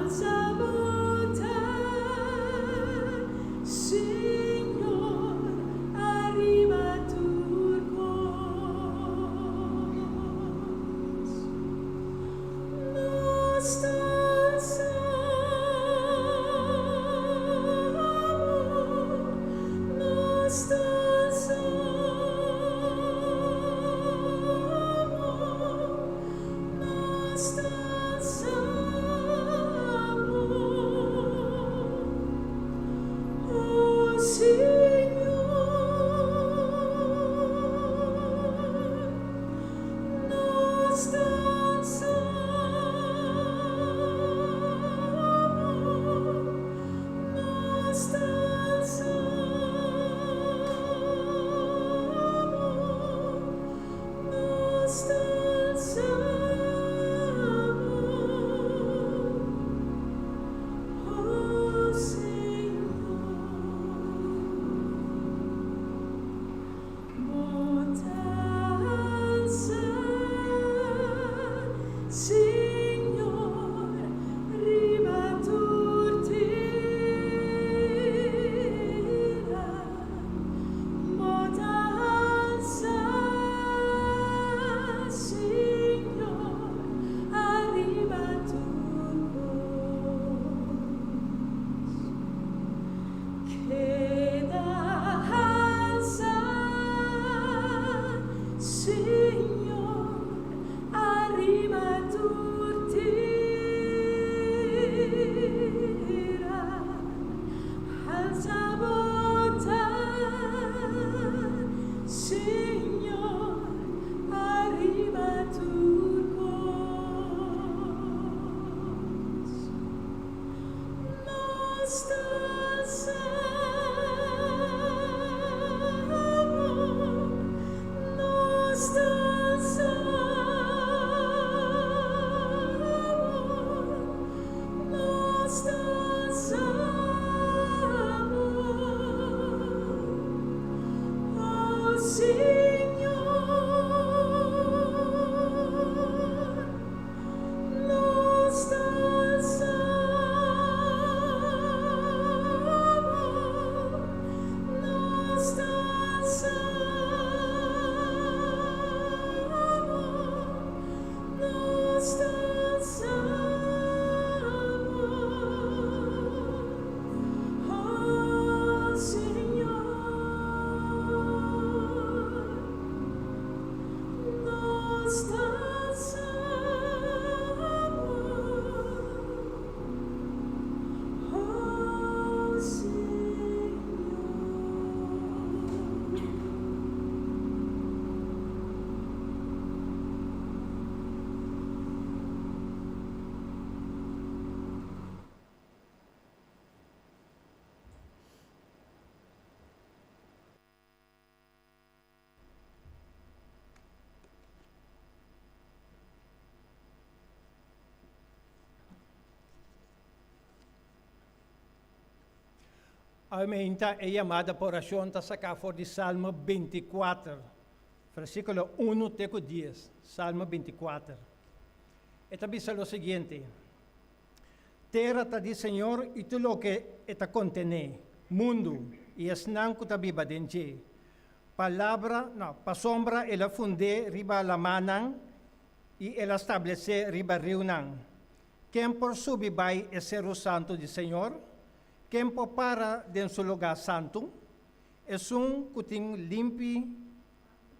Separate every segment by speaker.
Speaker 1: Alsa bo ta, Señor, ariba tur kos. Nos ta alsa bo, nos ta alsa bo, nos ta alsa bo, o Señor. Nos ta alsa bo, nos ta alsa bo, nos ta alsa bo, o Señor. Bo ta alsa, Señor, riba tur tera. Bo ta alsa, Señor, ariba tur kos. Keda alsa, Señor, ariba tur tera. Alsa bo ta, Señor, ariba tur kos. Nos ta alsa bo, nos ta alsa bo, nos ta alsa bo, o Señor. Nos ta alsa bo, nos ta alsa bo, nos ta alsa bo, oh Señor. Nos ta alsa bo, oh Señor.
Speaker 2: Aumenta e yamada pa orashon ta saká for di Salmo 24, versíkulo 1 te ku 10. Salmo 24. E ta bisa lo siguiente, Tera ta di Señor i tur loke e ta kontené, mundu i esnan ku ta biba den dje. Palabra, no, pasobra el a fund'é riba lamannan i el a stablesé riba riunan. Ken por subi bai e seru santu di Señor? Ken por para den su lugá santu? Esun ku tin limpi,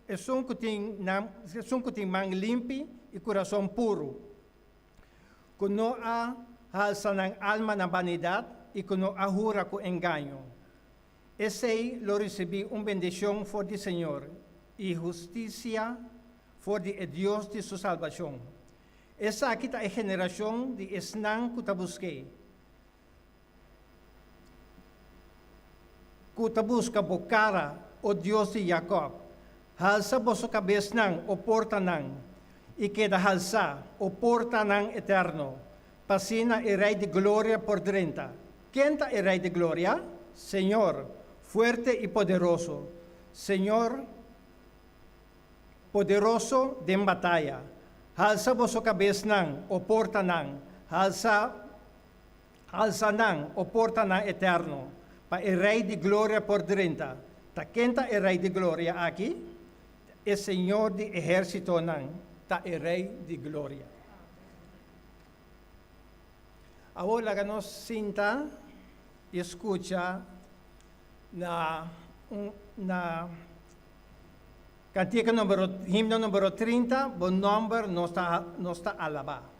Speaker 2: esun ku tin nan, esun ku tin man limpi i kurason puru. Ku no a halsa nan alma na banidat i ku no a hura ku engaño. Esei lo risibí un bendishon for di Señor i hustisia for di e Dios di su salbashon. Esaki ta e generashon di esnan ku ta busk'é, ku ta buska bo kara, o Dios di Jakòb. Halsa boso kabesnan, o portanan, i keda halsá, o portanan eterno, pa asina e Rei di gloria por drenta. Ken ta e Rei di gloria? Señor, fuerte i poderoso, Señor poderoso den bataya. Halsa boso kabesnan, o portanan, halsa. Halsa nan, o portanan eterno, pa e Rei di gloria por drenta. Ta ken ta e Rei di gloria aki? E Señor di ehérsitonan ta e Rei di gloria. Awor laga nos sinta i skucha na un na kantika numero himno numero 30, Bo nòmber nos ta nos ta alabá.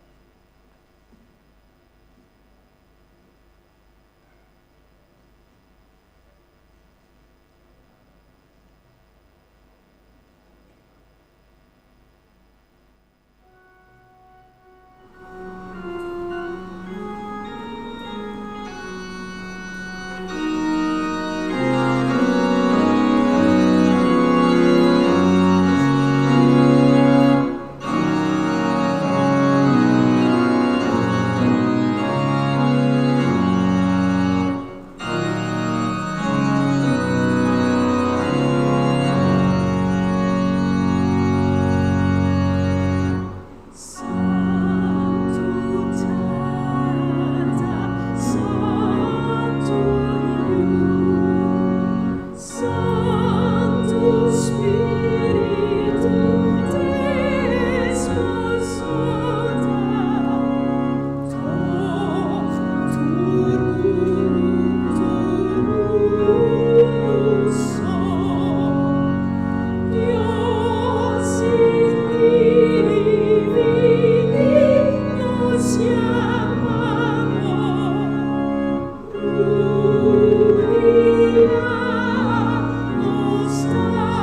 Speaker 1: Santu Tata, Santu Yu, Santu Spiritu, Desposota, Toch tur unu, tur unu so. Dios divini nos llamado, unidad nos adoró.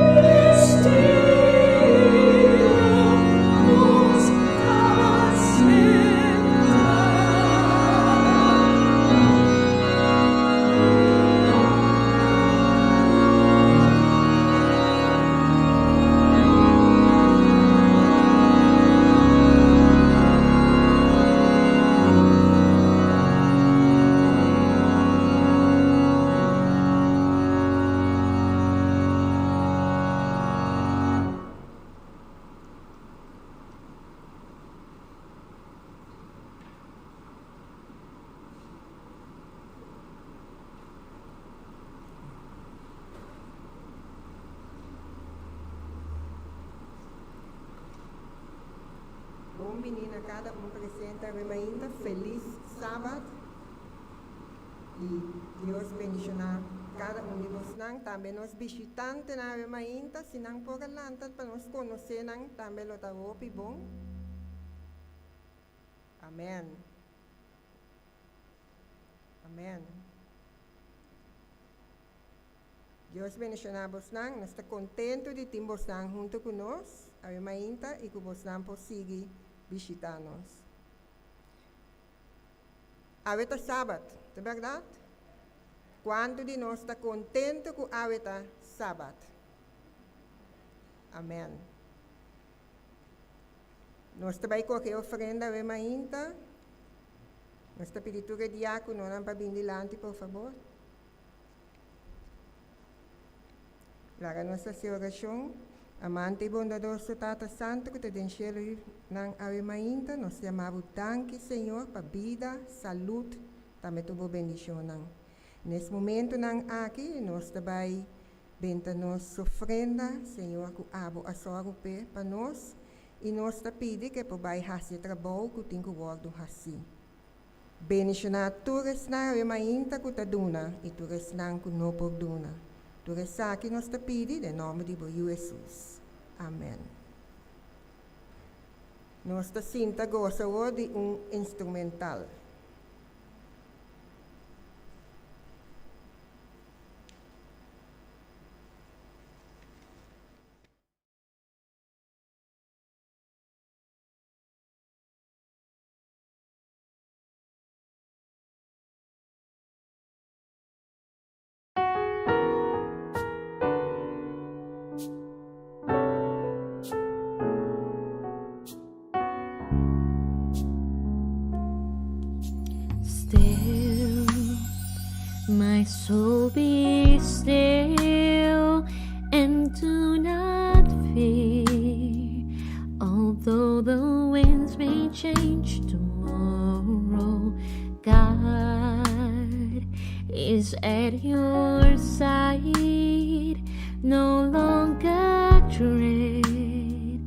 Speaker 1: El misterio nos presenta.
Speaker 3: Bon bini na kada un presente awe mainta. Felis Sabat i Dios bendishoná kada un di bosnan. Tambe nos bishitantenan awe mainta, si nan por a lanta pa nos konosé nan tambe lo ta hopi bon. Amèn. Amèn. Dios bendishoná bosnan. Nos ta kontentu di tin bosnan huntu ku nos awe mainta i ku bosnan por sigui bishitá nos. Awe ta Sabat, ta bèrdat? Kuantu di nos ta kontentu ku awe ta Sabat? Amèn. Nos ta bai kohe ofrenda awe mainta. Nos ta pidi tur e diákononan pa bin dilanti, por fabor. Laga nos hasi orashon. Amante i bondadoso Tata Santu ku ta den shelu nan awe mainta, nos yama bo danki, Señor, pa bida, salud, tambe tur bo bendishonnan. Nes momentunan aki nos ta bai benta nos ofrenda, Señor, ku abo a sòru p'e pa nos, i nos ta pidi ku e por bai hasi e trabou ku tin ku wòrdu hasí. Bendishoná tur esnan awe mainta ku ta duna i tur esnan ku no por duna. Tur esaki nos ta pidi den nòmber di bo Yu Hesus. Amèn. Nos ta sinta gosa awor di un instrumental.
Speaker 1: Still, my soul be still and do not fear. Is at your side, no longer dread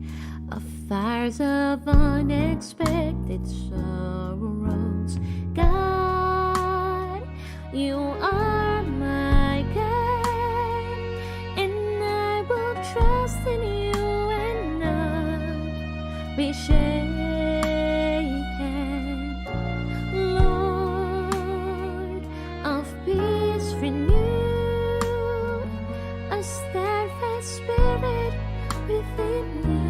Speaker 1: of fires of unexpected sorrows. God, you are my guide, and I will trust in you and not be shaken. Lord of peace renewed, a steadfast spirit within me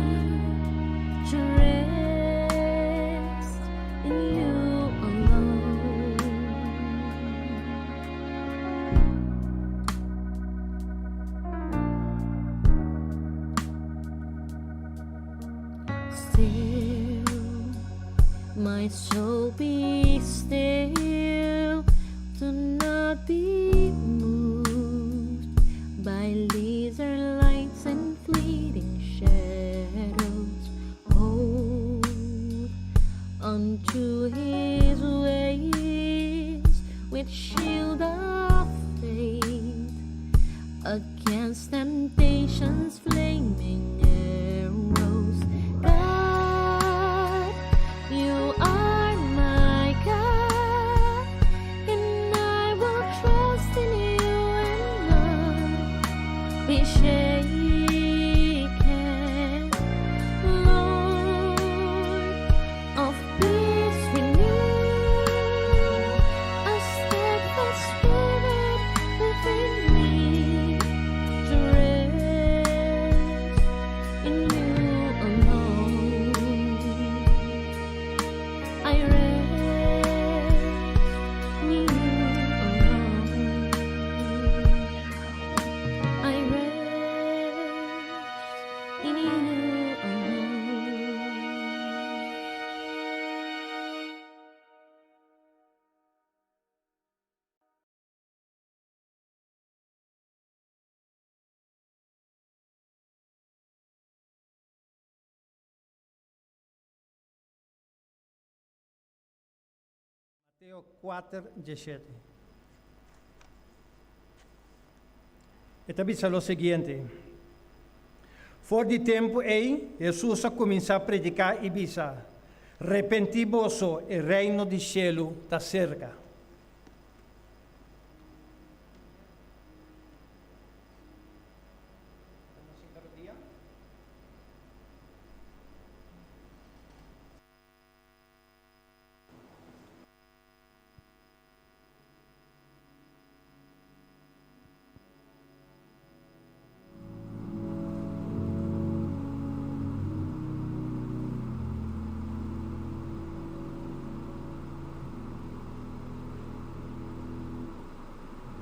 Speaker 1: to rest in you alone. Still, my soul be still, do not be moved by laser lights and fleeting shadows. Hold unto his ways with shield of faith against temptation's flaming arrows. God, you are my God, and I will trust in you and not be shaken. Lord of peace renew a steadfast spirit within me to rest in you alone. I rest in you alone. I rest in you alone.
Speaker 2: Mateo 4, 17. E ta bisa lo siguiente. For di e tempu ei, Hesus a kuminsá prediká i bisa, Repentí boso, e reino di shelu ta serka.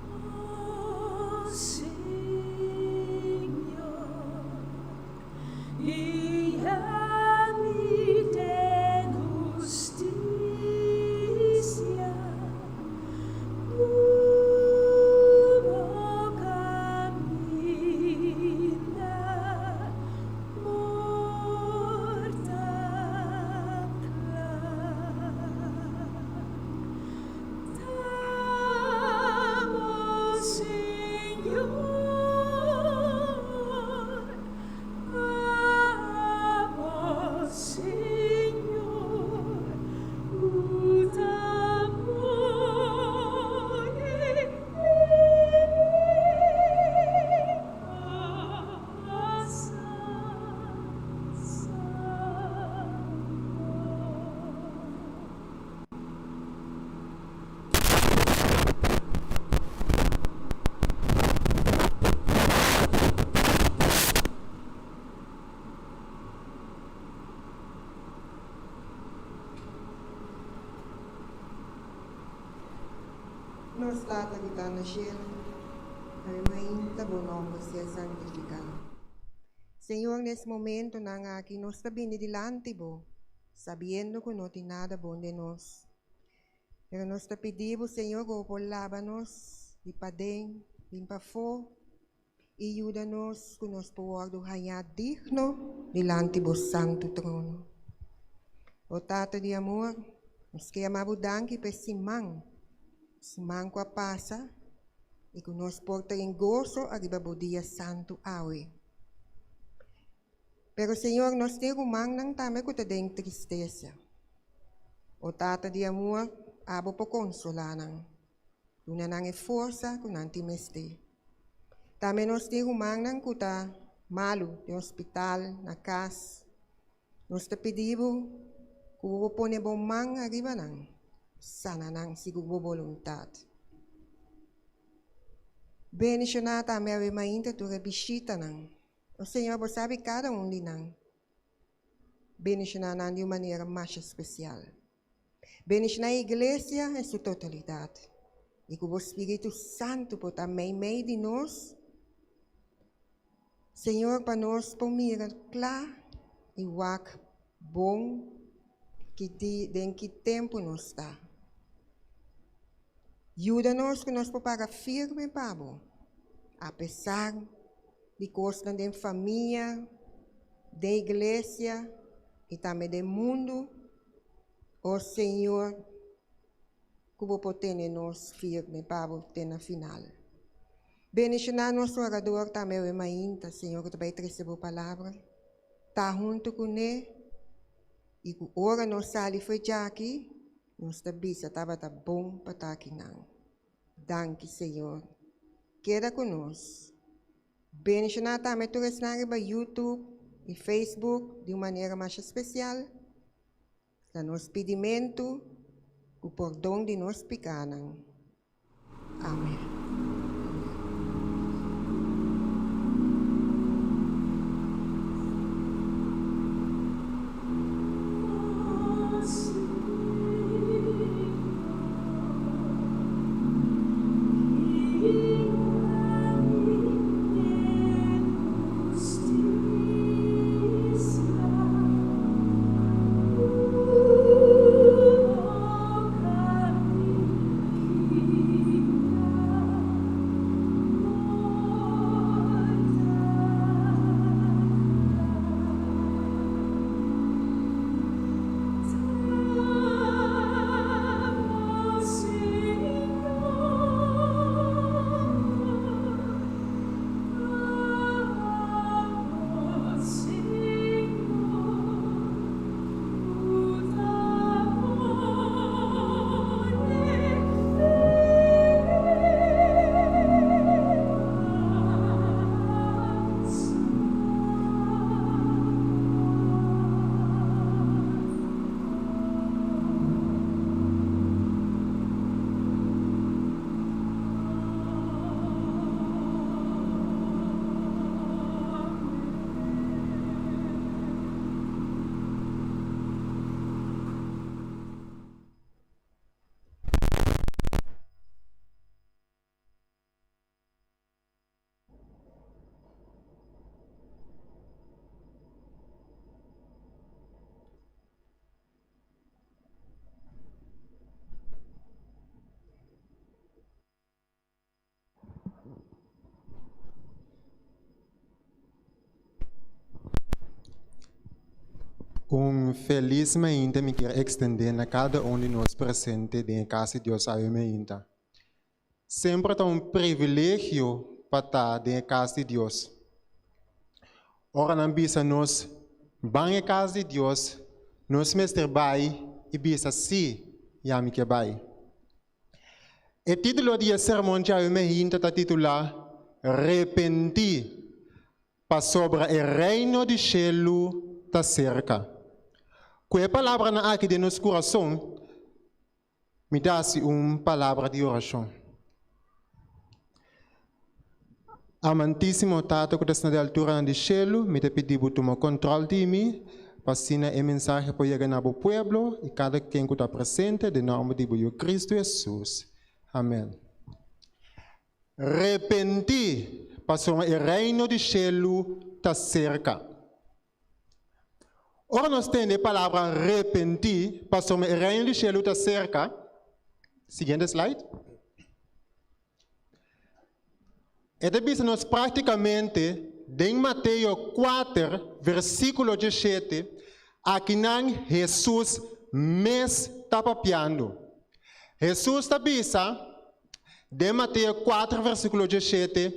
Speaker 4: O Señor, guia mi den hustisia, Ku bo kaminda por ta kla. T'amo, Señor, amo, Señor, ku t'amor e pasa
Speaker 3: Nos Tata ku ta na shelu, awe mainta bo nòmber sea santifiká. Señor, na es momentonan aki nos ta bini dilanti bo, sabiendo ku no tin nada bon den nos. Pero nos ta pidi bo, Señor, ku bo por laba nos di paden bin pafó i yuda nos ku nos por wòrdu hañá digno dilanti bo santu trono. O Tata di amor, nos ke yama bo danki pa e siman, siman ku a pasa. i ku nos por ta den goso ariba bo dia santu awe. Pero Señor, nos tin rumannan tambe ku ta den tristesa. O Tata di amor, abo por konsolá nan. Duna nan e forsa ku nan tin mester. Tambe nos tin rumannan ku ta malu den hospital, na kas. Nos ta pidi bo ku bo por pone bo man ariba nan, sana nan segun bo boluntat. Bendishoná tambe awe mainta tur e bishitanan. O Señor, bo sabi kada un di nan. Bendishoná nan di un manera masha spesial. Bendishoná e iglesia en su totalidat. I ku bo Spiritu Santu por ta meimei di nos, Señor, pa nos por mira kla i wak bon ki di den ki tempu nos ta. Yuda nos ku nos por para firme pa bo, apesar di kosnan den famia, den iglesia i tambe den mundu. O Señor, ku bo por tene nos firme pa bo te na final. Bendishoná nos orador tambe awe mainta, Señor, ku ta bai trese bo palabra. Ta huntu kuné i ku ora nos sali for djaki, nos ta bisa tabata bon pa ta akinan. Danki, Señor. Keda ku nos. Bendishoná tambe tur esnan riba YouTube i Facebook di un manera masha spesial. Ta nos pidimentu ku pordon di nos pikanan. Amen.
Speaker 5: Un felis mainta mi kier extende na cada un di nos presente den e cas di Dios awe mainta. Semper ta un privilegio pa ta den e cas di Dios. Ora nan bisa nos ban e cas di Dios, nos mester bai y bisa si, ya mi ke bai. E título di e sermon djawe mehinta ta titulá Repentí, pasobra e Reino di Shelu ta serka. Ku e palabranan aki den nos kurason, mi ta hasi un palabra di orashon. Amantísimo Tata ku ta sta na di alturanan di shelu, mi ta pidi bo tuma kòntròl di mi, pa asina e mensahe por yega na bo pueblo i kada ken ku ta presente, den nòmber di bo Yu Kristu Hesus. Amèn. Repentí, pasobra e Reino di shelu ta serka. Ora nos tende e palabra repentí, pasobra e Reino di shelu ta serka, siguiente slide, e ta bisa nos práktikamente den Mateo kuater, versíkulo diesshete, akinan Hesus mes ta papiando. Hesus ta bisa. Den Mateo kuater versíkulo diesshete,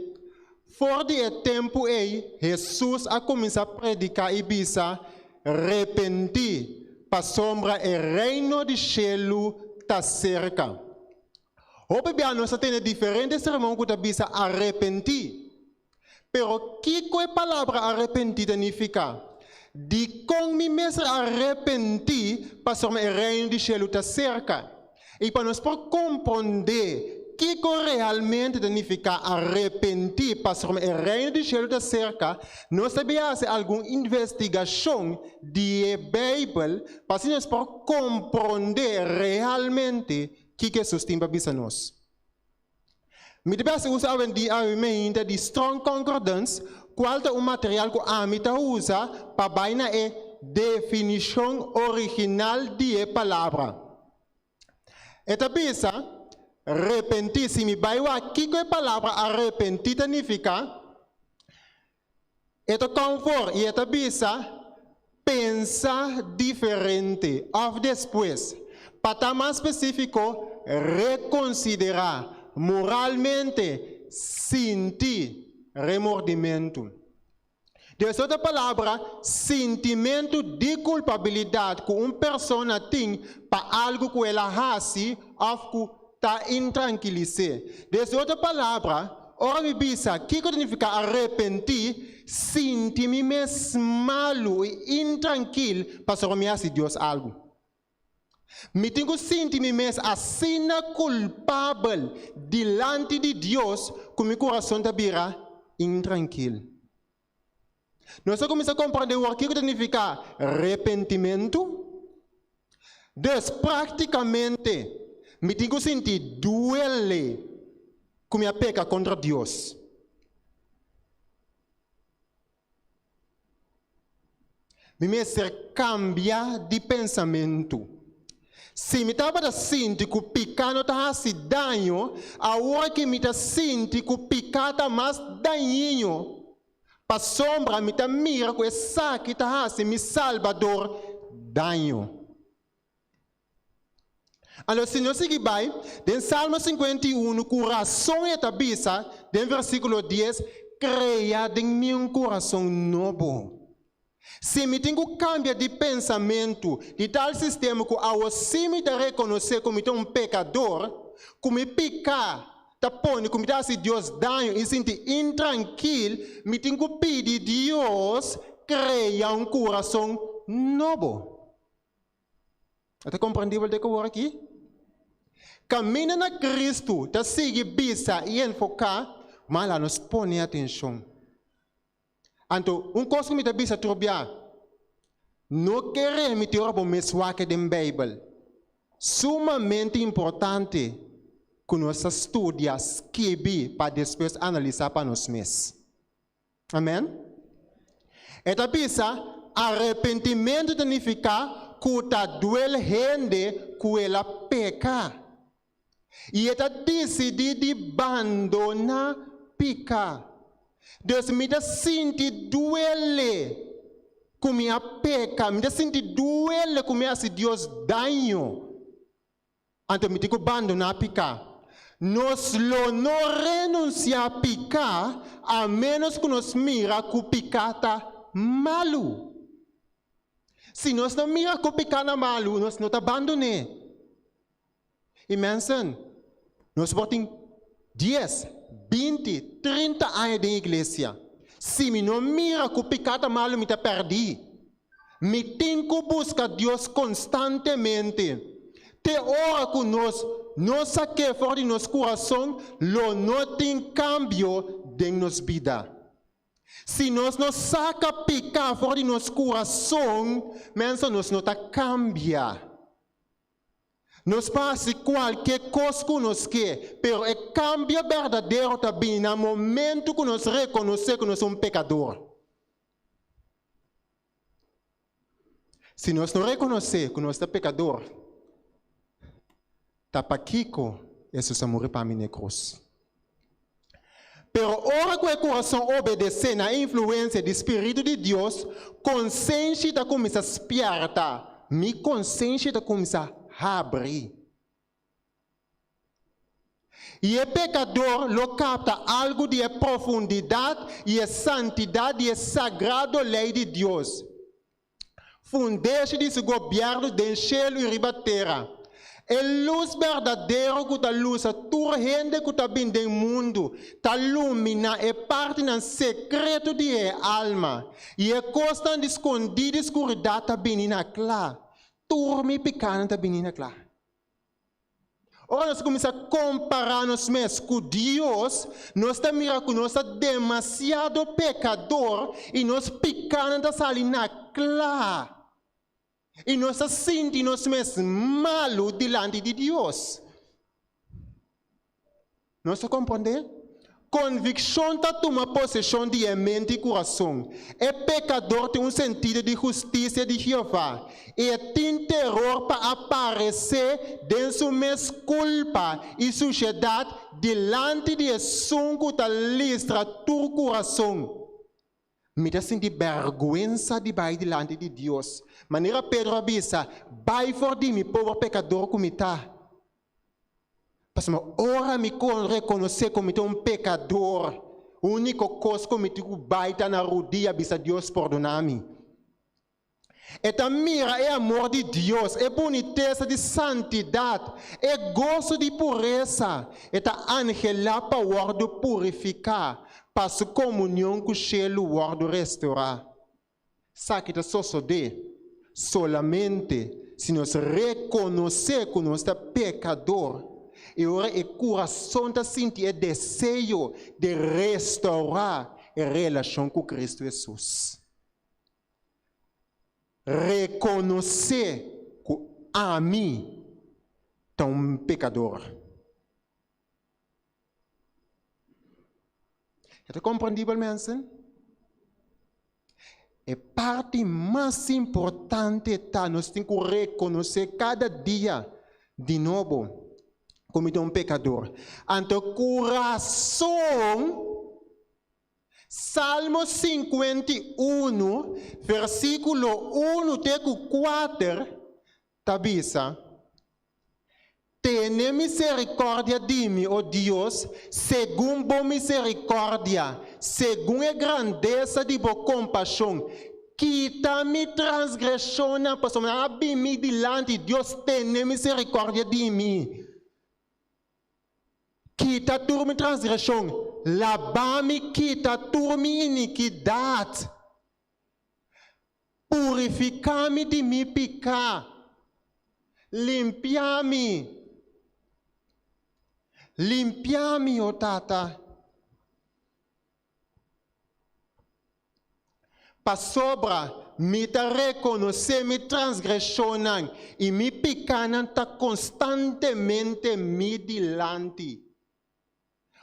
Speaker 5: For di e tempu ei Hesus a kuminsá prediká i bisa, Repentí, pasobra e Reino di shelu ta serka. Hopi bia nos ta tene diferente sermon ku ta bisa arepentí. Pero kiko e palabra arepentí ta nifiká? Dikon mi mester arepentí pasobra e Reino di shelu ta serka? I pa nos por komprondé kiko realmente ta nifiká arepentí pasobra e Reino di shelu ta serka, nos ta bin hasi algun investigashon di e Beibel pa asina nos por komprondé realmente kiko Hesus tin pa bisa nos. Mi ta bes usa awendia awe meinta di Strong Concordance, kual ta un material ku ami ta usa pa bai na e definishon original di e palabra. E ta bisa, Repentí. Si mi bai wak kiko e palabra arepentí ta nifiká, E ta konfor i e ta bisa, Pensa diferente òf despues. Pa ta mas spesífiko, rekonsiderá, moralmente, sinti remordimentu. Den su otro palabra, sintimentu di kulpabilidat ku un persona tin pa algu ku el a hasi òf ku ta intrankilis'é. Den su otro palabra, ora mi bisa kiko ta nifiká arepentí, sinti mi mes malu i intrankil pasobra mi hasi Dios algu. Mi tin ku sinti mi mes asina kulpabel dilanti di Dios ku mi kurason ta bira intrankil. Nos a kuminsá komprendé awor kiko ta nifiká repentimentu? Dus, práktikamente, mi tin ku sinti duele ku mi a peka kontra Dios. Mi mester kambia di pensamentu. Si mi tabata sinti ku piká no ta hasi daño, awor ki mi ta sinti ku piká ta mas dañino, pasobra mi ta mira ku esaki ta hasi mi Salbador daño. Anto si nos sigui bai, den Salmo 51 ku rason e ta bisa den versíkulo dies, Krea den mi un kurason nobo. Si mi tin ku kambia di pensamentu di tal sistema ku awo si mi ta rekonosé ku mi ta un pekador, ku mi piká ta pone ku mi ta hasi Dios daño i sinti intrankil, mi tin ku pidi Dios krea un kurason nobo. A ta komprendibel te ku awor aki? Kaminda na Kristu ta sigui bisa i enfoká, ma laga nos pone atenshon. Anto, un kos ku mi ta bisa tur bia, no kere mi tin ora bo mes wak den Beibel. Sumamente importante ku nos ta studia, skibi pa despues analisá pa nos mes. Amen. E ta bisa, Arepentimentu ta nifiká ku ta duel hende ku el a peka. I e ta disidí di bandoná piká. Dus mi ta sinti duele ku mi a peka, mi ta sinti duele ku mi a hasi Dios daño. Anto mi tin ku bandoná piká. Nos lo no renunsiá piká a ménos ku nos mira ku piká ta malu. Si nos no mira ku piká na malu, nos no ta bandon'é. I mensen, nos por tin dies, binti, 30 aña den iglesia. Si mi no mira ku piká ta malu, mi ta pèrdí. Mi tin ku buska Dios konstantemente. Te ora ku nos no sak'é for di nos kurason, lo no tin kambio den nos bida. Si nos no saka piká for di nos kurason, mensa nos no ta kambia. Nos por hasi kualke kos ku nos ke, pero e kambio berdadero ta bini na momentu ku nos rekonosé ku nos ta un pekador. Si nos no rekonosé ku nos ta pekador, ta pakiko Hesus a muri pa mi na e krus? Pero ora ku e kurason obedesé na e influensia di spiritu di Dios, konsenshi ta kuminsá spièrta, mi konsenshi ta kuminsá habri. I e pekador lo kapta algu di e profundidat i e santidat di e sagrado lei di Dios, fundeshi di su gobièrnu den shelu i riba tera. E lus berdadero ku ta lusa tur hende ku ta bin den mundu ta luminá e partinan sekreto di e alma, i e kosnan di skondí di skuridat ta bini na kla. Tur mi pikánan ta bini na kla. Ora nos kuminsá kompará nos mes ku Dios, nos ta mira ku nos ta demasiado pekador i nos pikánan ta sali na kla. I nos ta sinti nos mes malu dilanti di Dios. Nos ta komprondé? Konvikshon ta tuma poseshon di e mente i kurason. E pekador tin un sentido di hustisia di Jehová, i e tin teror pa aparesé den su mes kulpa i sushedat dilanti di esun ku ta listra tur kurason. Mi ta sinti bèrgwensa di bai dilanti di Dios. Manera Pedro a bisa, Bai for di mi, pober pekador ku mi ta. Pasobra ora mi rekonosé ku mi ta un pekador, úniko kos ku mi tin ku bai ta na rudia bisa Dios pordoná mi. E ta mira e amor di Dios, e bunitesa di santidat, e goso di puresa. E ta anhelá pa wòrdu purifiká, pa su komunion ku shelu wòrdu restorá. Esaki ta sosodé solamente si nos rekonosé ku nos ta pekador i ora e kurason ta sinti e deseo di restourá e relashon ku Kristu Hesus. Rekonosé ku ami ta un pekador. E ta komprendibel mensen? E parti mas importante ta nos tin ku rekonosé kada dia di nobo ku mi ta un pekador. Anto kurason Salmo 51 versíkulo 1 te ku 4 ta bisa, Tene miserikòrdia di mi, o Dios, segun bo miserikòrdia, segun e grandesa di bo kompashon. Kita mi transgreshonnan, pasobra nan a bin mi dilanti. Dios, tene miserikòrdia di mi. Kita tur mi transgreshon, laba mi, kita tur mi inikidat. Purifiká mi di mi piká, limpia mi, limpia mi, o Tata. Pasobra mi ta rekonosé mi transgreshonnan, i mi pikánan ta konstantemente mi dilanti.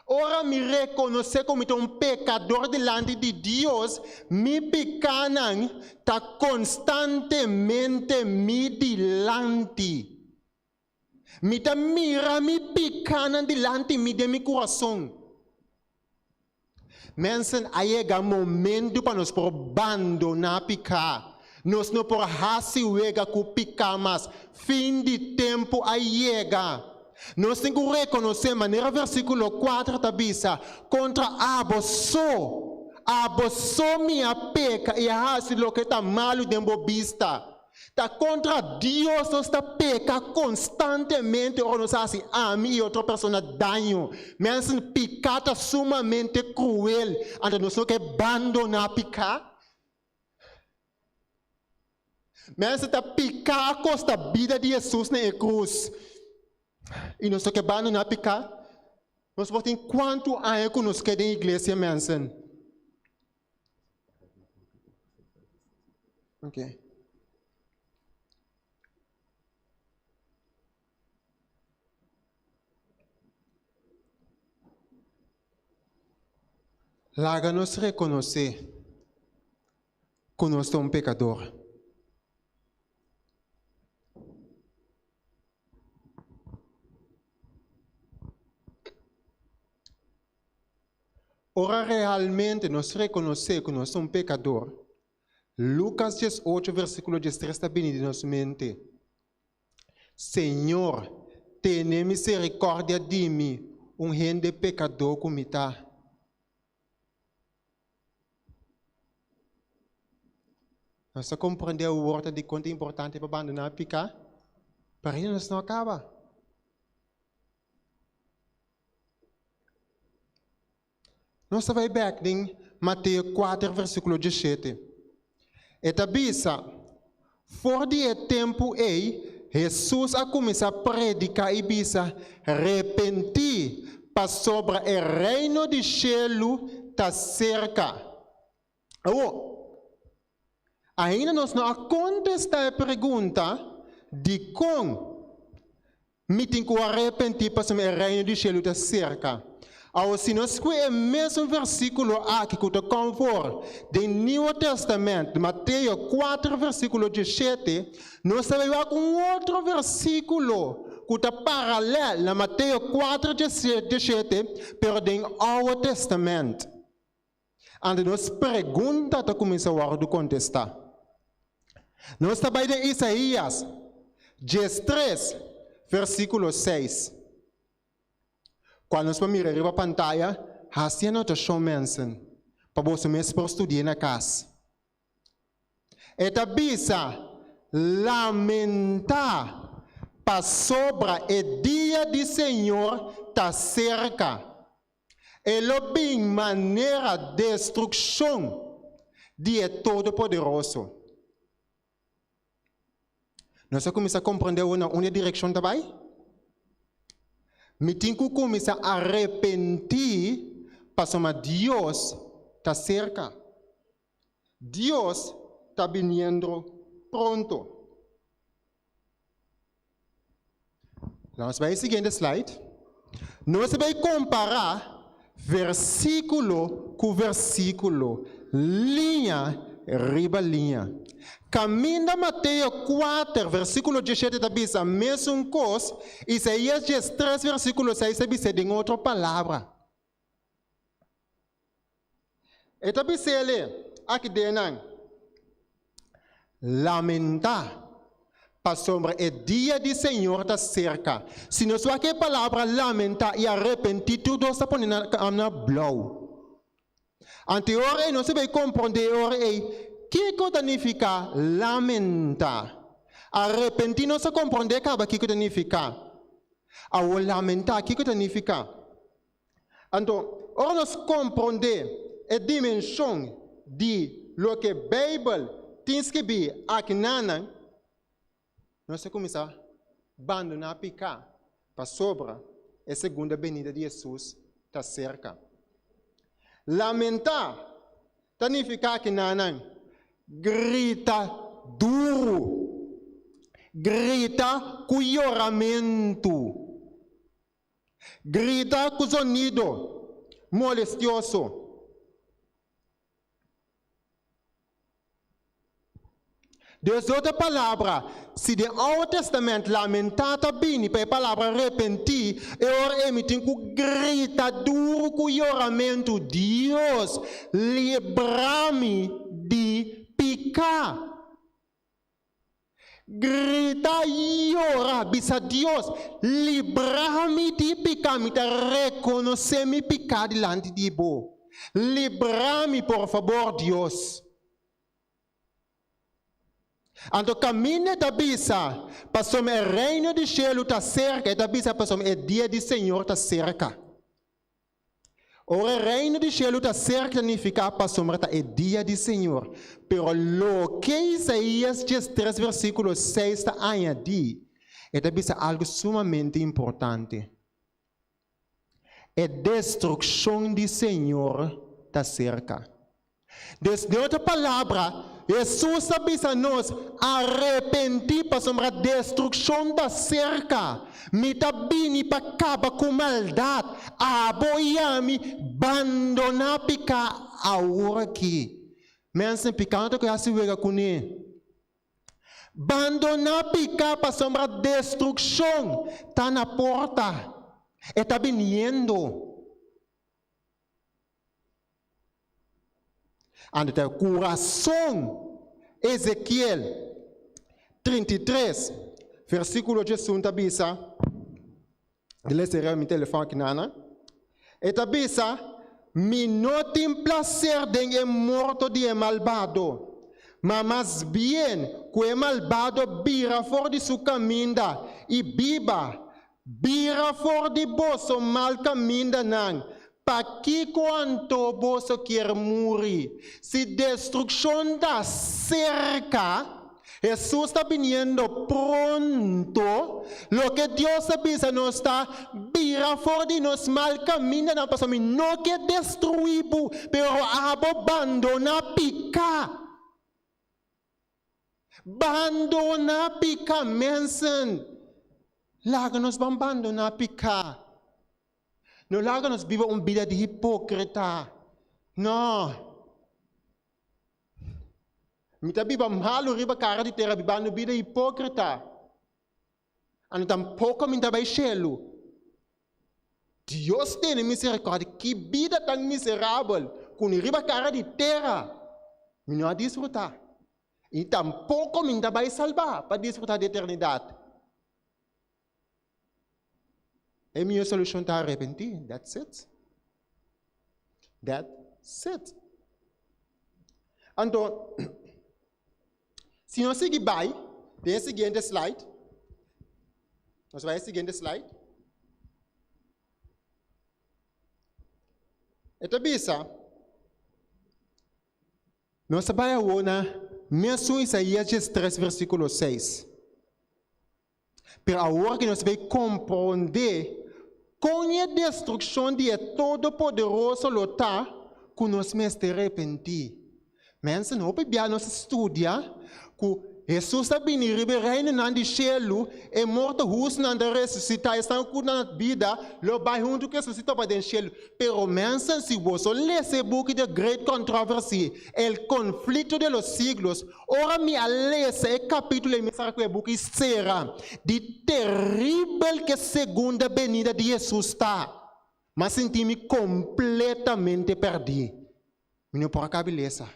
Speaker 5: Ora mi rekonosé ku mi ta un pekador dilanti di Dios, mi pikánan ta konstantemente mi dilanti. Mi ta mira mi pikánan dilanti mi den mi kurason. Mensen, a yega momentu pa nos por bandoná piká. Nos no por hasi wega ku piká mas. Fin di tempu a yega. Nos tin ku rekonosé, manera versíkulo kuater ta bisa, Kontra abo so, abo so mi a peka i a hasi loke ta malu den bo bista. Ta kontra Dios nos ta peka konstantemente ora nos hasi ami i otro persona daño. Mensen, piká ta sumamente kruel, anto nos no ke bandoná piká. Mensen, ta piká a kosta bida di Hesus na e krus, i nos no ke bandoná piká. Nos por tin kuantu aña ku nos ke den iglesia, mensen? Ok. Laga nos rekonosé ku nos ta un pekador. Ora realmente nos rekonosé ku nos ta un pekador, Lukas 18 versíkulo 13 ta bini den nos mente, Señor, tene miserikòrdia di mi. Un hende pekadó ku mi ta. Nos ta komprendé awor ta dikon ta importante pa bandoná piká? Pero ainda nos no a kaba. Nos ta bai bèk den Mateo kuater versíkulo diesshete. E ta bisa, For di e tempu ei, Hesus a kuminsá prediká i bisa, Repentí, pasobra e Reino di shelu ta serka. Awor, ainda nos no a kontestá e pregunta, Dikon mi tin ku arepentí pasobra e Reino di shelu ta serka? Awor, si nos kue e mesun versíkulo aki ku ta konfor den Nieuwe Tèstamènt, Mateo kuater versíkulo diesshete, nos ta bai wak un otro versíkulo ku ta paralèl na Mateo kuater diesshete, pero den Oude Tèstamènt. Anto nos pregunta ta kuminsá wòrdu kontestá. Nos ta bai den Isaías 13, versíkulo 6, kual nos por mira riba pantaya. Hasi anotashon, mensen, pa boso mes por studi'é na kas. E ta bisa, Lamentá, pasobra e dia di Señor ta serka. E lo bin manera destrukshon di e Todopoderoso. Nos a kuminsá komprendé awor na unda e direkshon ta bai? Mi tin ku kuminsá arepentí pasobra Dios ta serka. Dios ta biniendo pronto. Nos bai e siguiente slide. Nos bai kompará versíkulo ku versíkulo, liña riba liña. Kaminda Mateo kuater versíkulo diesshete ta bisa mesun kos, Isaías diestres versíkulo seis ta bis'é den otro palabra. E ta bis'é aki den nan, Lamentá, pasobra e dia di Señor ta serka. Si nos wak e palabra lamentá i arepentí tur dos ta pone na na blou. Anto e ora ei nos ta bay komprondé e ora ei kiko ta nifiká lamentá. Arepentí nos a komprondé kaba kiko ta nifiká. Awor lamentá kiko ta nifiká? Anto, ora nos komprondé e dimenshon di loke Beibel tin skibí akinanan, nos ta kuminsá bandoná piká pasobra e segunda benida di Hesus ta serka. Lamentá ta nifiká akinanan grita duru, grita ku yoramentu. Grita ku zonido molestioso. Des otro palabra, si den Oude Testament lamentá ta bini pa e palabra repentí, e ora ei mi tin ku grita duru ku yoramentu, Dios, libra mi di piká! Grita i yora, bisa Dios, Libra mi di piká, mi ta rekonosé mi piká dilanti di bo. Libra mi, por fabor, Dios. Anto kaminda e ta bisa, Pasobra e reino di shelu ta serka, e ta bisa, Pasobra e dia di Señor ta serka. Ora e Reino di shelu ta serka ta nifiká pasobra ta e dia di Señor. Pero loke Isaías 13 versíkulo 6 ta añadí, e ta bisa algu sumamente importante, E destrukshon di Señor ta serka. Des den otro palabra, Hesus ta bisa nos, Arepentí, pasobra destrukshon ta serka. Mi ta bini pa kaba ku maldat. Abo i ami bandoná piká awor aki. Mensen, piká no ta ku e hasi wega kuné. Bandoná piká pasobra destrukshon ta na porta. E ta biniendo. Anto ta kurason Ezekiel 33 versíkulo 11 ta bisa, di lesa riba mi telefòn aki nana. E ta bisa, Mi no tin plaser den e morto di e malbado, ma mas bien ku e malbado bira for di su kaminda i biba. Bira for di boso mal kamindanan, pakiko anto boso kier muri? Si destrukshon ta serka, Hesus ta biniendo pronto, loke Dios a bisa nos ta, Bira for di nos mal kamindanan, pasobra mi no ke destruí bo, pero abo bandoná piká. Bandoná piká, mensen. Laga nos ban bandoná piká. No laga nos biba un bida di hipókrita. No. Mi ta biba malu riba kara di tera bibando bida hipókrita. Anto tampoko mi ta bai shelu. Dios tene miserikòrdia. Ki bida tan miserabel ku ni riba kara di tera mi no a disfrutá. I tampoko mi ta bai salbá pa disfrutá di eternidat. E mihó solushon ta arepentí. That's it. That's it. Anto, si nos sigui bai den e siguiente slide, nos bai e siguiente slide, e ta bisa, Nos ta bai awor na mesun Isaías 13 versíkulo 6. Pero awor ku nos bay komprondé kon e destrukshon di e Todopoderoso lo ta, ku nos mester repentí. Mensen, hopi bia nos a studia ku Hesus ta bini riba e reinonan di shelu, e morto hustunan ta resusitá, esnan ku na bida lo bai huntu ku Hesus i topa den shelu. Pero mensen, si boso lesa e buki The Great Controversy, El Conflicto de los Siglos, Ora mi a lesa e capítulo ei mi sa cu e buki cera di teribel cu e segunda benida di Jesus ta. Mi a sinti mi completamente perdi. Mi no por a cabi lesa.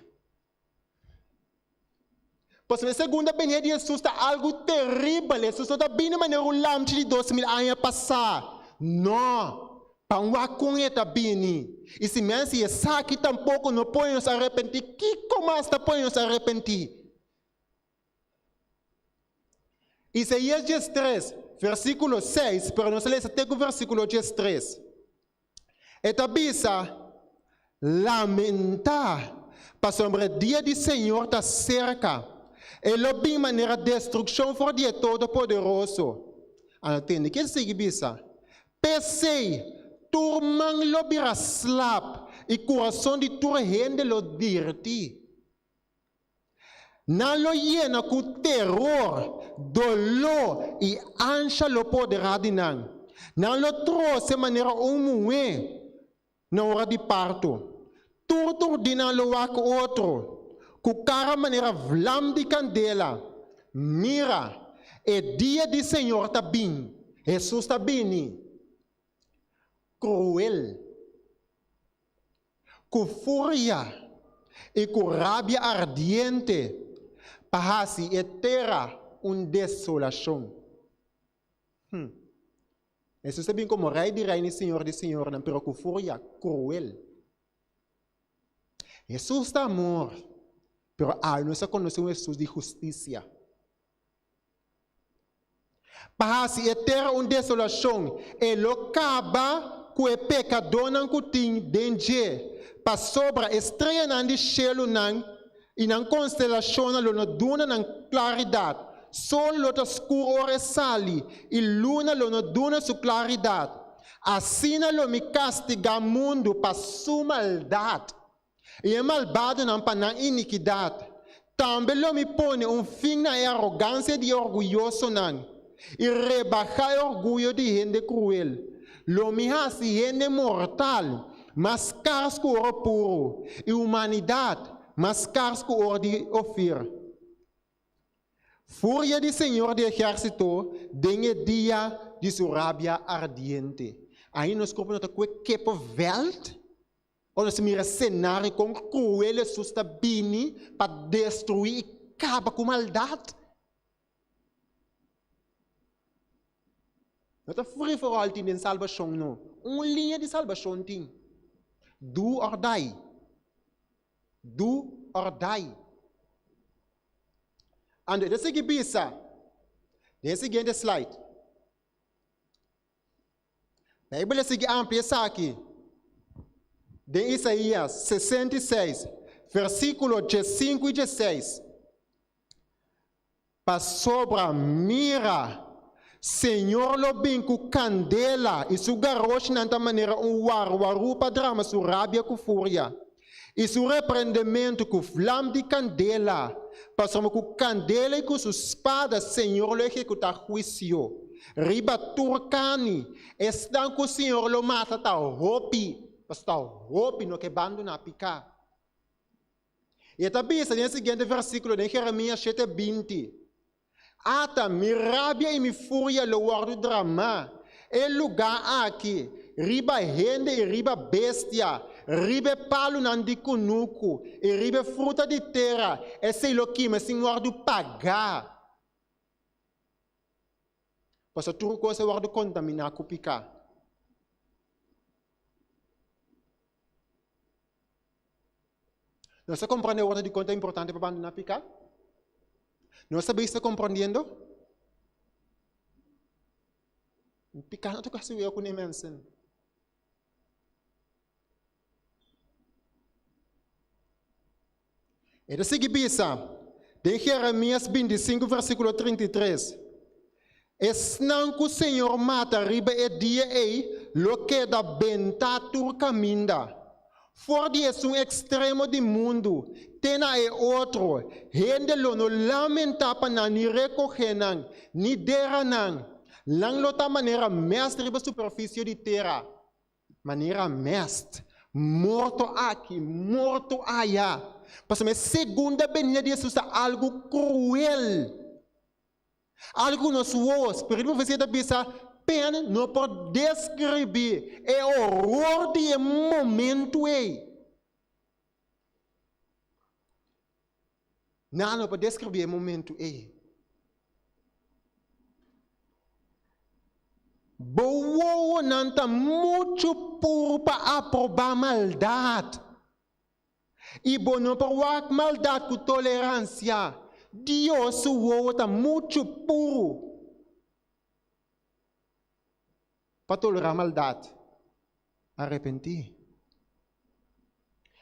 Speaker 5: Pasobra e segunda benida di Jesus ta algu teribel. Jesus no ta bini manera un lamchi di 2000 aña pasá. No! Pa un wak kon e ta bini. I si men si esaki tampoko no pone nos arepentí, kiko mas ta pone nos arepentí? Isaías 13, versíkulo 6, pero nos a lesa te ku versíkulo 13. E ta bisa, Lamentá, pasobra e dia di Señor ta serka. E lo bin manera destrukshon for di e Todopoderoso. Ano tende ke sigui bisa, P'esei, tur man lo bira slap i kurason di tur hende lo dirti. Nan lo yena ku teror, doló i ansha lo poderá di nan. Nan lo trose manera un muhé na ora di parto. Tur tur di nan lo wak otro, ku kara manera vlam di kandela. Mira! E dia di Señor ta bin, Hesus ta bini. Kruel, ku furia i ku rabia ardiente pa hasi e tera un desolashon. Hm. Hesus ta bin komo Rei di reina i Señor di señornan, pero ku furia kruel. Hesus ta amor, pero awe nos a konosé un Hesus di hustisia. Pa hasi e tera un desolashon, e lo kaba ku e pekadónan ku tin den dje, pasobra e streanan di shelunan i nan konstelashonnan lo no duna nan klaridat. Sol lo ta skur ora e sali, i luna lo no duna su klaridat. Asina lo mi kastigá mundu pa su maldat, i e malbadonan pa nan inikidat. Tambe lo mi pone un fin na e arogansia di e orguyosonan, i rebahá e orguyo di hende kruel. Lo mi hasi hende mortal mas skars ku oro puru, i humanidat mas skars ku oro di Ofir. Furia di Señor di ehérsito den e dia di su rabia ardiente. Ainda nos kurpo no ta kue kepo vèlt? Ora nos mira senario kon kruel Hesus ta bini pa destruí i kaba ku maldat. No ta free for all tin den salbashon no. Un liña di salbashon tin. Do or die. Do or die. Anto e ta sigui bisa den e siguiente slide. Beibel a sigui amplia esaki den Isaías 66, versíkulo 15 i 16. Pasobra, mira! Señor lo bin ku kandela, i su garoshinan ta manera un warwarú pa drama su rabia ku furia, i su reprendementu ku vlam di kandela. Pasobra ku kandela i ku su spada Señor lo ehekutá huisio riba tur kani. Esnan ku Señor lo mata ta hopi, pasobra ta hopi no ke bandoná piká. I e ta bisa den e siguiente versíkulo, den Jeremías shete 20, Ata, mi rabia i mi furia lo wòrdu dramá e lugá aki riba hende i riba bestia, riba e palunan di kunuku i riba e fruta di tera, esei lo kima sin wòrdu pagá. Pasobra tur kos a wòrdu kontaminá ku piká. Nos ta comprende awor dikon ta importante pa bandoná piká? Nos ta bisa komprendiendo? Piká no ta kasi wea ku ne mensen. E ta sigui bisa den Jeremias 25 versíkulo 33, Esnan ku Señor mata riba e dia ei lo keda bentá tur kaminda, for di esun ekstremo di mundu te na e otro, hende lo no lamentá pa nan ni rekohé nan, ni dera nan. Nan lo ta manera mèst riba superfisio di tera. Manera mèst, morto aki, morto aya. Pasobra e segunda benida di Hesus ta algu kruel. Algu ku nos wowo, spiritu profesia ta bisa, pen no por deskribí e horor di e momentu ei. Nan no por deskribí e momentu ei. Bo wowonan ta muchu puru pa aprobá maldat. I bo no por wak maldat ku toleransia. Dios su wowo ta muchu puru pa tolerá maldat. Arepentí.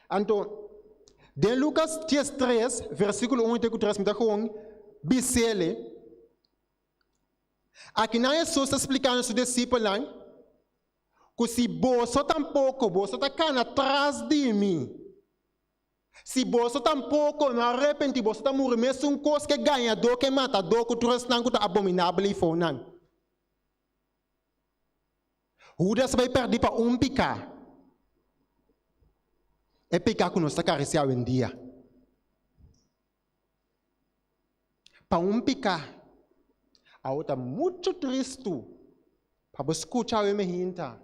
Speaker 5: Anto, den Lukas 13, versíkulo 1 te ku 3, mi ta gewoon bis'el. Akinan Hesus ta splikando su disipelnan ku si boso tampoko boso ta kana tras di mi, si boso tampoko no a repentí, boso ta muri mesun kos ku e gañadó, ku e matadó, ku tur esnan ku ta abominabel ei fonan. Hudas bai pèrdí pa un piká, e piká ku nos ta karisiá awendia. Pa un piká. Awo ta muchu tristu pa bo skucha awe mehinta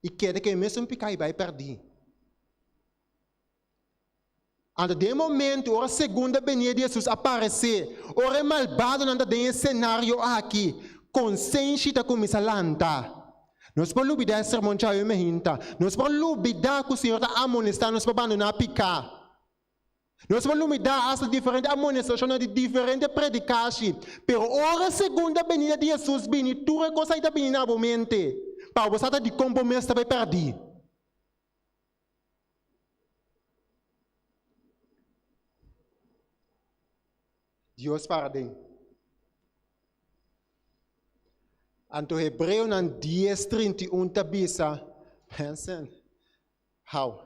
Speaker 5: i keda ku e mesun piká i bai pèrdí. Anto den e momentu ora segunda benia di Hesus a paresé, ora e malbadonan ta den e senario aki, konsenshi ta kuminsá lanta. Nos por lubidá e sermon djawe mehinta. Nos por lubidá ku Señor ta amonestá nos pa bandoná piká. Nos por lumidá asta diferente amonestashonnan di diferente predikashi, pero ora e segunda benida di Hesus bini, tur e kos ei ta bini na bo mente, pa bo sa ta dikon bo mes ta bai pèrdí. Dios para den. Anto Hebreonan 10, 31 ta bisa, Mensen, hou.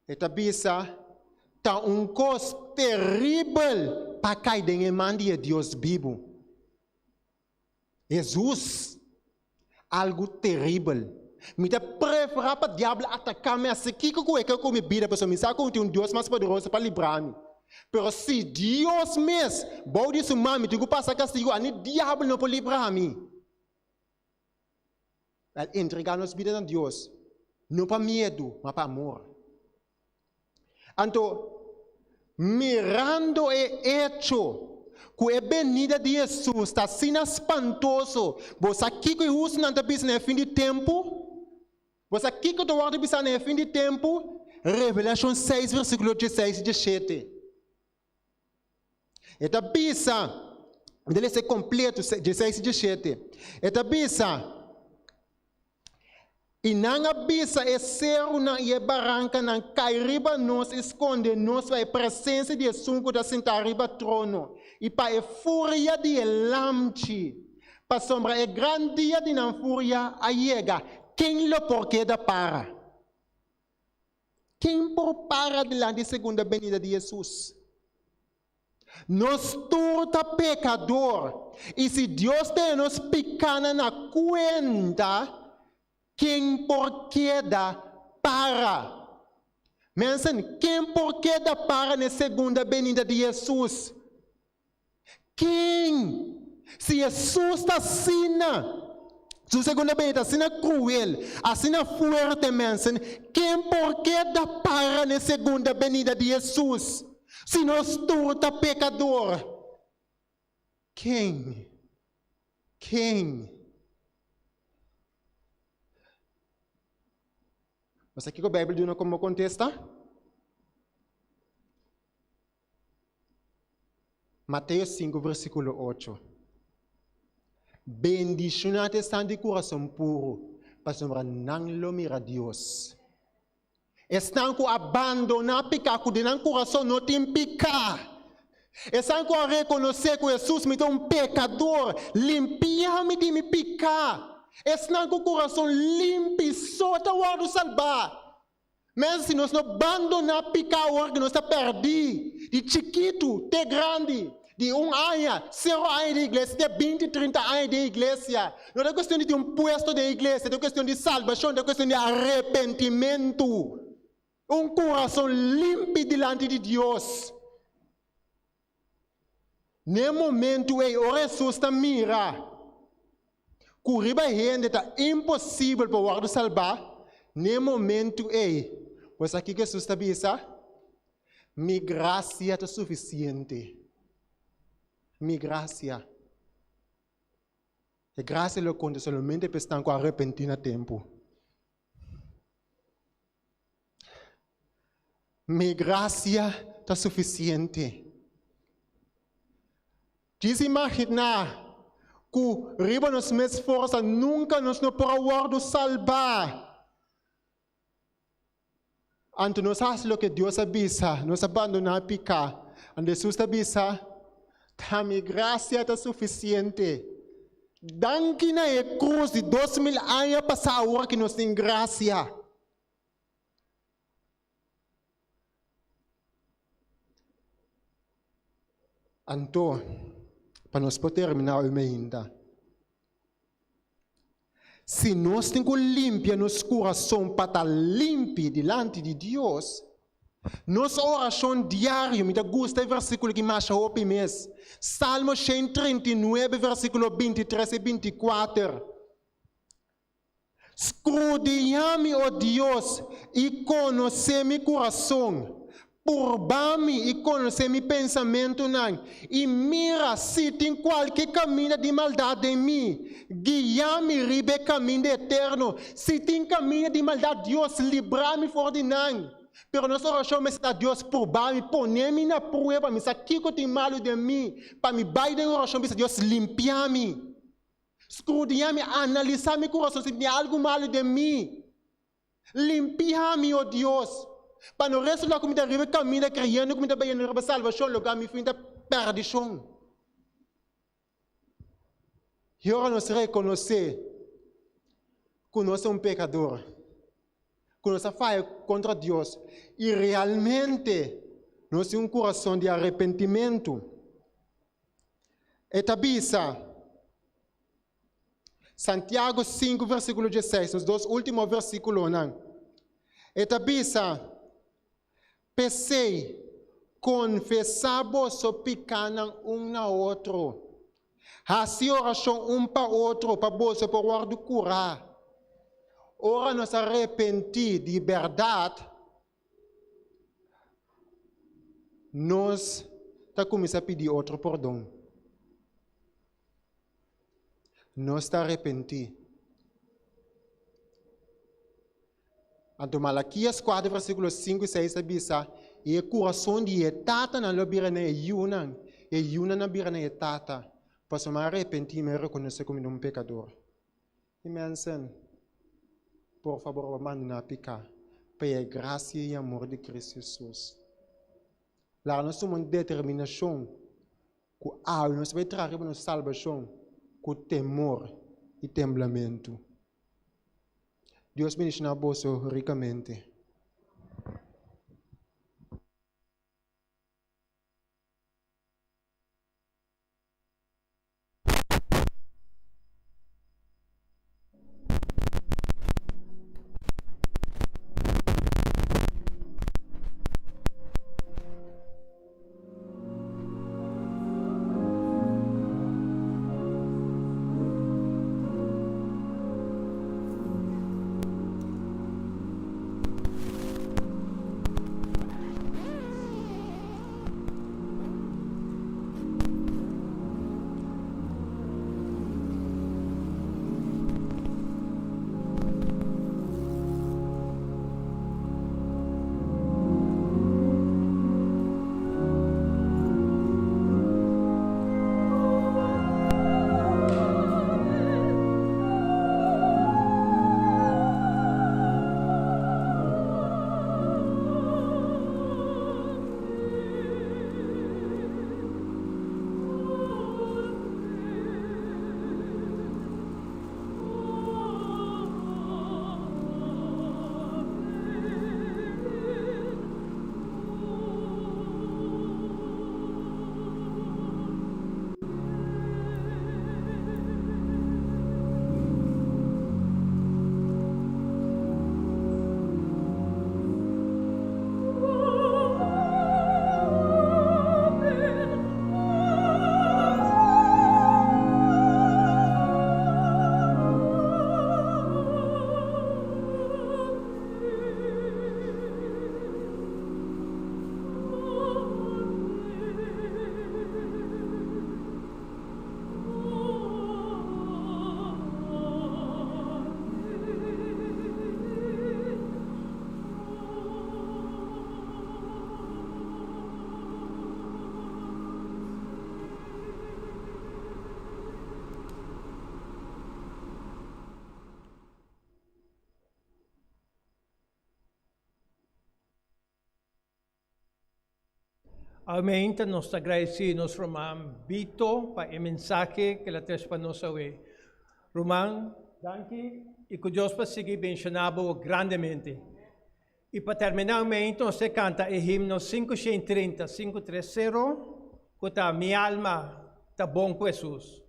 Speaker 5: E ta bisa, Ta un kos teribel pa kai den e man di e Dios bibu. Hesus, algu teribel. Mi ta preferá pa diabel ataká mi hasi kiko ku e ke ku mi bida, pasobra mi sa ku tin un Dios mas poderoso pa libra mi. Pero si Dios mes, bou di su man mi tin ku pasa kastigu, ani diabel no por libra mi. Al entregá nos bida na Dios, no pa miedu, ma pa amor. Anto, mirando e echo. Ku e benida di Hesus ta asina spantoso, bo sa kiko e hustunan ta bisa na e fin di tempu? Bo sa kiko ta wòrdu bisá na e fin di tempu? Revelashon seis versíkulo dieseis i diesshete. E ta bisa, mi ta lesa e kompleto, dieseis i diesshete. E ta bisa, I nan a bisa e serunan i e barankanan, Kai riba nos i skonde nos pa e presensia di esun ku ta sintá riba trono i pa e furia di e Lamchi, pasobra e gran dia di nan furia a yega, ken lo por keda para? Ken por para dilanti e segunda benida di Hesus? Nos tur ta pekador, i si Dios tene nos pikánan na kuenta, ken por keda para? Mensen, ken por keda para na e segunda benida di Hesus? Ken? Si Hesus ta asina, su segunda benida ta asina kruel, asina fuerte, mensen, ken por keda para na e segunda benida di Hesus? Si nos tur ta pekador, ken? Ken? Bo sa kiko Beibel duna komo kontesta? Mateo 5 versíkulo 8. Bendishoná ta esnan di kurason puru, pasobra nan lo mira Dios. Esnan ku a bandoná piká, ku den nan kurason no tin piká. Esnan ku a rekonosé ku Hesus, mi ta un pekador, limpia mi di mi piká. Esnan ku kurason limpi so ta wòrdu salbá. Mes si nos no bandoná piká awor ku nos ta pèrdí, di chikitu te grandi, di un aña, sero aña den iglesia te binti, trinta aña den iglesia. No ta kuestion di tin un puesto den iglesia, ta kuestion di salbashon, ta kuestion di arepentimentu. Un kurason limpi dilanti di Dios. N'e momentu ei, ora Hesus ta mira ku riba hende ta imposibel pa wòrdu salbá, n'e momentu ei, bo sa kiko Hesus ta bisa? Mi grasia ta sufisiente. Mi grasia. E grasia lo konta solamente pa esnan ku a arepentí na tempu. Mi grasia ta sufisiente. Djis imaginá ku riba nos mes forsa nunka nos no por a wòrdu salbá. Anto nos hasi loke Dios a bisa, nos a bandoná piká. Anto Hesus ta bisa, Ta mi grasia ta sufisiente. Danki na e krus di 2000 aña pasá awor ki nos tin grasia. Anto, pa nos por terminá hoy mainta, si nos tin ku limpia nos kurason pa ta limpi dilanti di Dios, nos orashon diario, mi ta gusta e versíkulo aki masha hopi mes, Salmo 139 versíkulo 23 i 24. Skrudiñá mi, o Dios, i konosé mi kurason. Purba mi i konosé mi pensamentunan, i mira si tin kualke kaminda di maldat den mi. Guia mi riba e kaminda eterno. Si tin kaminda di maldat, Dios, libra mi for di nan. Pero nos orashon mester ta, Dios, purba mi, pone mi na prueba, mi sa kiko tin malu den mi, pa mi bai den orashon bisa, Dios, limpia mi. Skrudiñá mi, analisá mi kurason si tin algu malu den mi. Limpiá mi, o Dios, pa no resultá ku mi ta riba e kaminda kreyendo ku mi ta bayendo riba salbashon, logá mi fin ta pèrdishon. I ora nos rekonosé ku nos ta un pekador, ku nos a faya kontra Dios i realmente nos tin un kurason di arepentimentu, E ta bisa, Santiago 5 versíkulo 16, nos dos último versíkulonan. E ta bisa, P'esei, konfesá boso pikánan un na otro. Hasi orashon un pa otro pa boso por wòrdu kurá. Ora nos a repentí di bèrdat, Nos ta kuminsá pidi otro pordon. Nos ta arepentí. Anto Malakias 4 versíkulo 5 i 6 ta bisa, I e kurason di e tatanan lo bira na e yunan, i e yunan a bira na e tata, pasobra mi a arepentí i mi a rekonosé ku mi ta un pekador. I mensen, por fabor bo bandoná piká, pa e grasia i amor di Kristu Hesus. Laga nos tuma un determinashon ku awe nos ta bai traha riba nos salbashon ku temor i temblamentu. Dios bendishoná boso rikamente.
Speaker 2: Amén. Nos ta gradisí nos ruman Vito pa e mensahe ku el a trese pa nos awe. Ruman, danki i ku Dios por sigui benshoná bo grandemente. I pa terminá amén, nos ta kanta e himno 530, 530, ku ta Mi alma ta bon ku Hesus.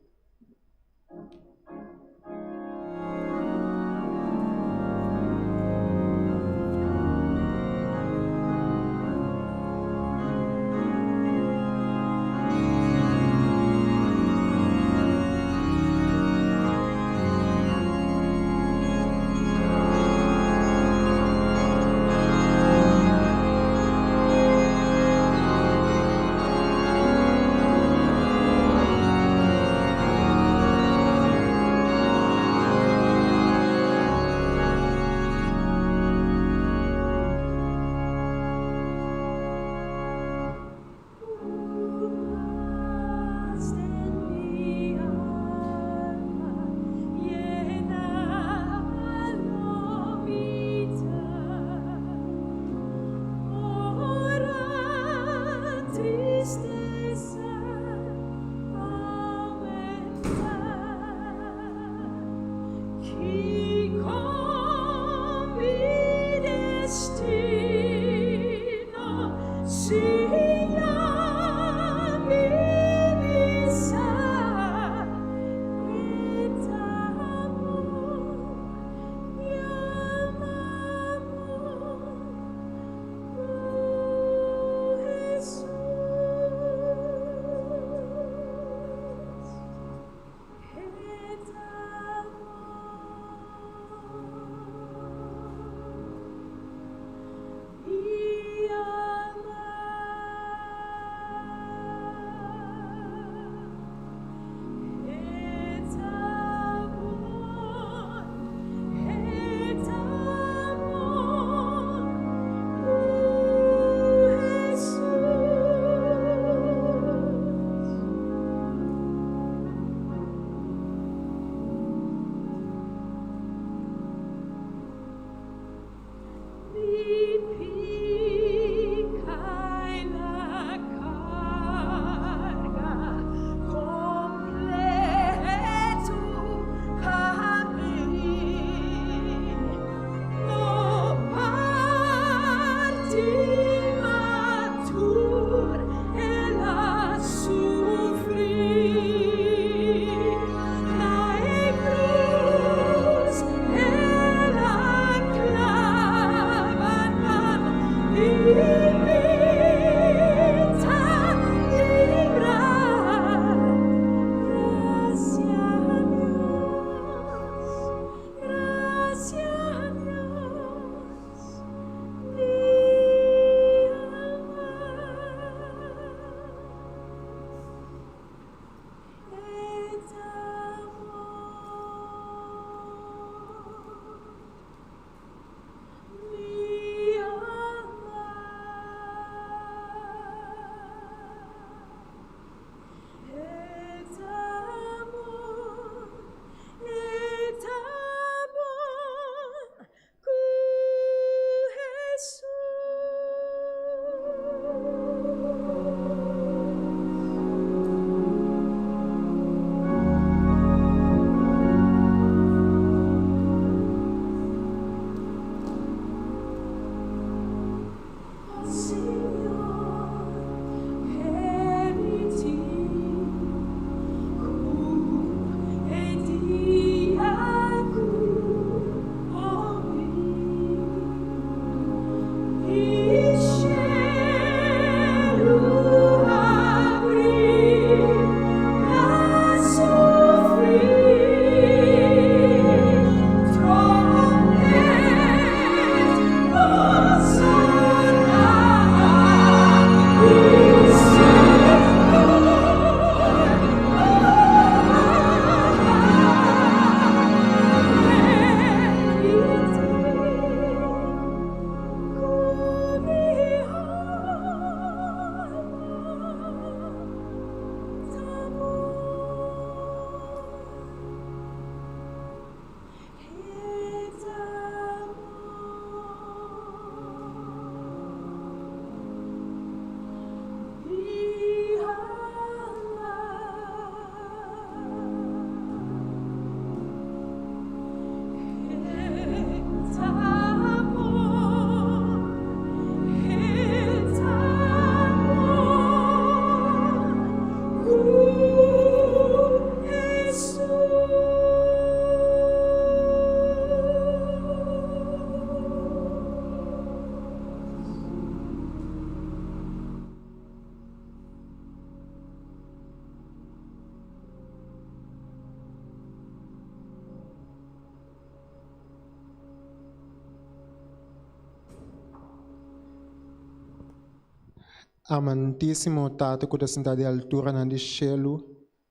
Speaker 5: Amantísimo Tata ku ta sintá den alturanan di shelu,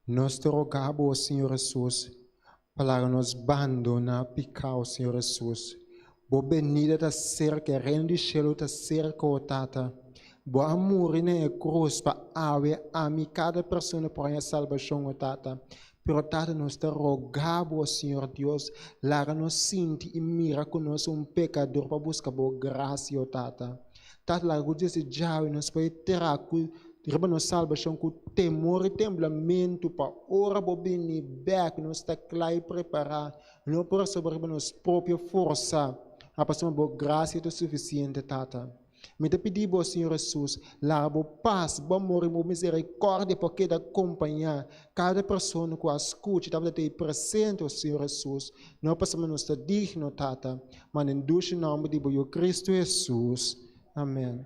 Speaker 5: nos ta roga Bo, Señor Hesus, pa laga nos bandoná piká, o Señor Hesus. Bo benida ta serka, e reino di shelu ta serka, o Tata. Bo a muri na e krus pa awe ami kada persona por haña salbashon, o Tata. Pero Tata, nos ta roga Bo, Señor Dios, laga nos sinti i mira ku nos un pekador pa buska Bo grasia, o Tata. Tata, laga ku desde djawe nos por e traha ku riba nos salbashon ku temor i temblamentu pa ora Bo bini bèk nos ta kla i prepará, no por sobra riba nos propio forsa, ma pasobra Bo grasia ta sufisiente, Tata. Mi ta pidi Bo, Señor Hesus, laga Bo pas, Bo amor i Bo miserikòrdia por keda kompañá kada persona ku a skucha i tabata ta ei presente, o Señor Hesus, no pasobra nos ta digno, Tata, ma den dushi nòmber di Bo Yu Kristu Hesus. Amèn.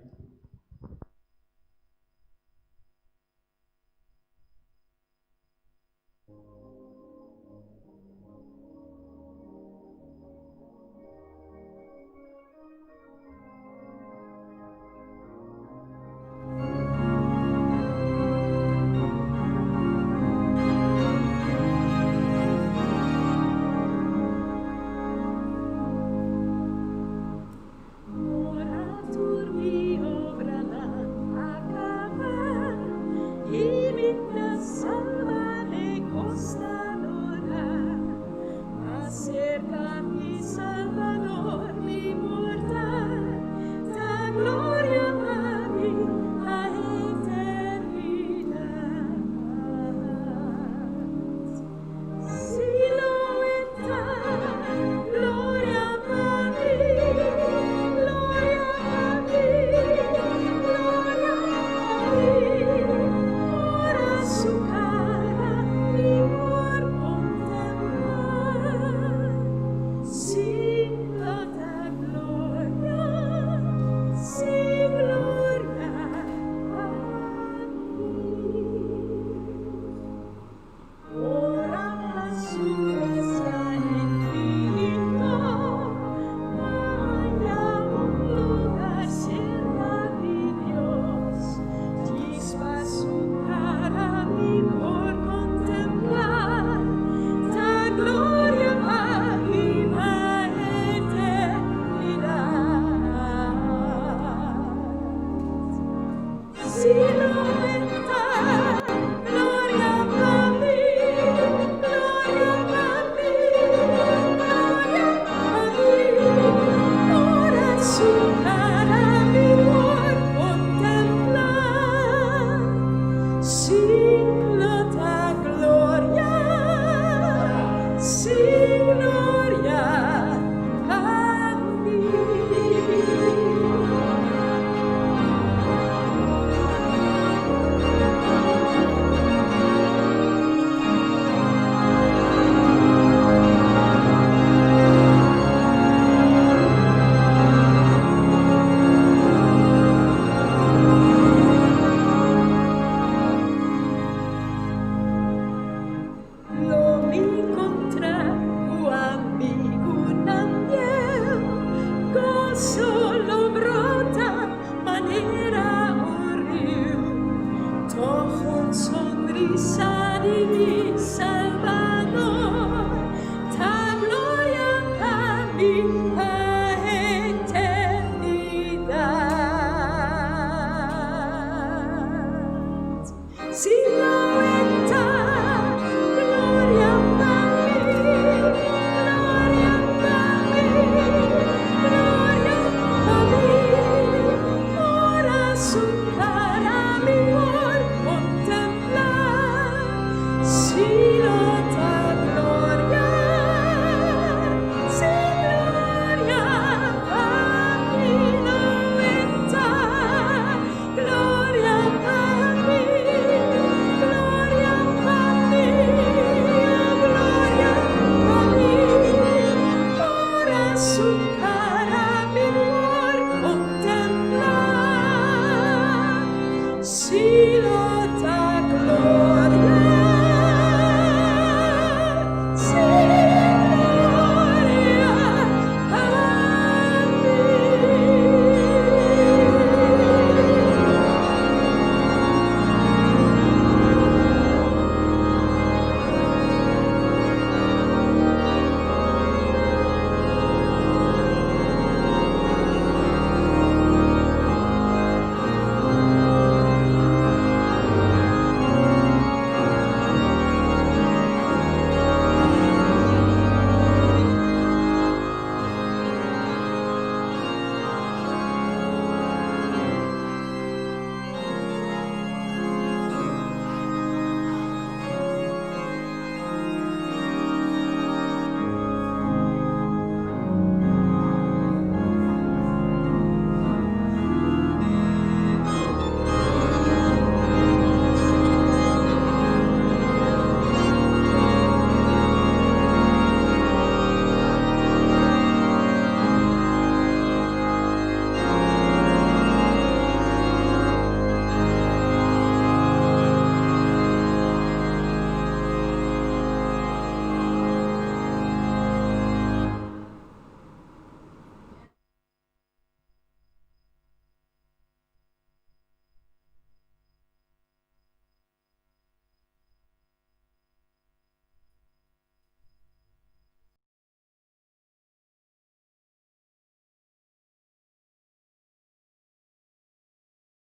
Speaker 4: Ora tur mi obranan a kaba i mi ta salba den kosta lora, aserka mi Salbador mi mortal, ta gloria pa mi pa eternidat. Si lo e ta gloria pa mi, gloria pa mi, gloria pa mi, ora su cara mi por contemplar. Si lo ta gloria, si gloria pa mi. Ora pa su gracia infinito haya un lugar cerca di Dios, djis pa su cara mi por contemplar, ta gloria pa mi pa eternidad. Si lo e ta gloria pa mi, gloria pa mi, gloria pa mi, ora su cara mi por contemplar. Si lo ta gloria, si gloria pa mi. Lo mi kontra ku amigunan bieu, goso lo brota manera un riu, tòg un sonrisa di mi Salbador ta gloria pa mi pa eternidat. Si lo.